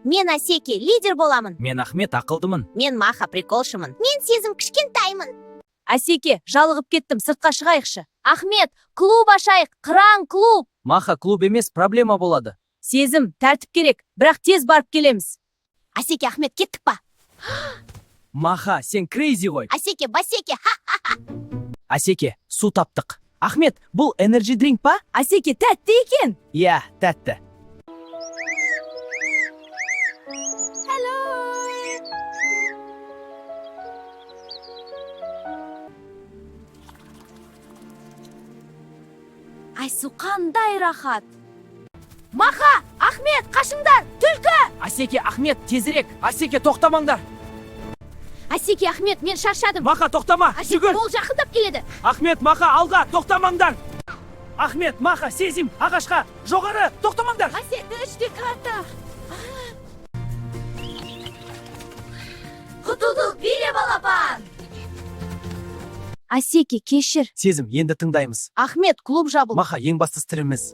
Мен Асеке, лидер боламын. Мен Ахмет, ақылдымын. Мен Маха, приколшымын. Мен Сезім, кішкентаймын. Асеке, жалығып кеттім, сыртқа шығайықшы. Ахмет, клуб ашайық, қыран клуб. Маха, клуб емес, проблема болады. Сезім, тәртіп керек, бірақ тез барып келеміз. Асеке, Ахмет, кеттік па? Маха, сен crazy ғой. Асеке, басеке, ха! Асеке, су таптық. Ахмет, бұл energy drink па? Асеке, тәтті екен. Иә, тәтті. Айсу қандай рахат. Маха, Ахмет, қашыңдар, түлкі! Асеке, Ахмет, тезірек. Асеке, тоқтамаңдар. Асеке, Ахмет, мен шаршадым. Маха, тоқтама. Асеке, Жүгір. ол жақындап келеді. Ахмет, Маха, алға, тоқтамаңдар. Ахмет, Маха, Сезім, ағашқа, жоғары, тоқтамаңдар. Асеке, үште карта. Құтылдық, биле балапан! Асеке, кешір. Сезім, енді тыңдаймыз. Ахмет, клуб жабылды. Маха, ең бастысы тіріміз.